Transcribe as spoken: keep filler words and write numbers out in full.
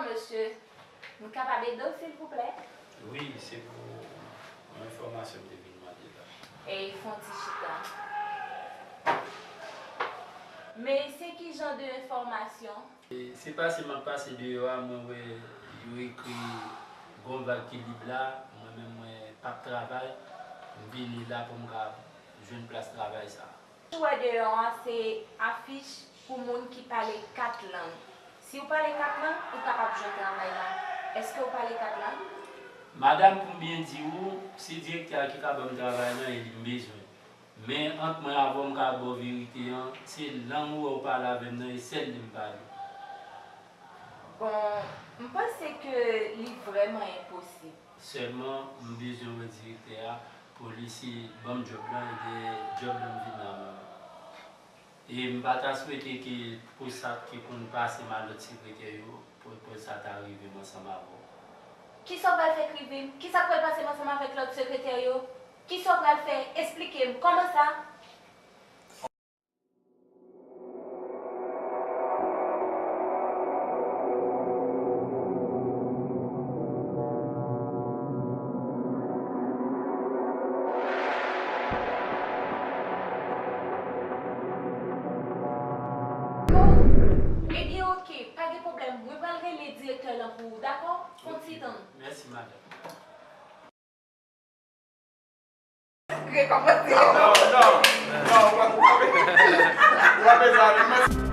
Mesye, m kapab ede w, silvouplè? Wi, se pou yon enfòmasyon m te vin mande la. Ey, fè yon ti chita. Men se ki jan de enfòmasyon? E se pase m ap pase deyò a, mwen wè yo ekri gon vag ki lib la, mwen menm mwen p ap travay, m vini la pou m ka jwenn plas travay sa. Ou wè deyò a se afich pou moun ki pale kat lang. Si w pale kat lang, ou kapab jwenn travay la. Èske w pale kat lang? Madanm, pou m byen di w, se direktè a ki ka ban m travay lan e li m bezwen. Men ant mwen avè w, m ka ba w verite an, se lang ou wè w pale avè m nan e sèl li m pale. Bon, m panse ke li vrèman enposib. Sèlman, m bezwen wè direktè a pou li si ban m djòb lan, e dèyè djòb lan m vin la mwen menm. E m pa ta swete ke pòs sa ki konn pase m a lòt sekretè yo, pou pòs sa ta rive m ansanm avè w. Kisa w pral fè k rive m? Kisa k pral pase m ansanm avèk lòt sekretè yo? Kisa w pral fè? Esplike m. Kòman sa? Bon, ebyen oke, pa gen pwoblèm, mwen pral rele direktè lan pou ou, dakò? Fè yon ti tann. Mèsi, madanm. Rekòmanse. Non, non, non, w ap, w ap, w ap bezwen ale.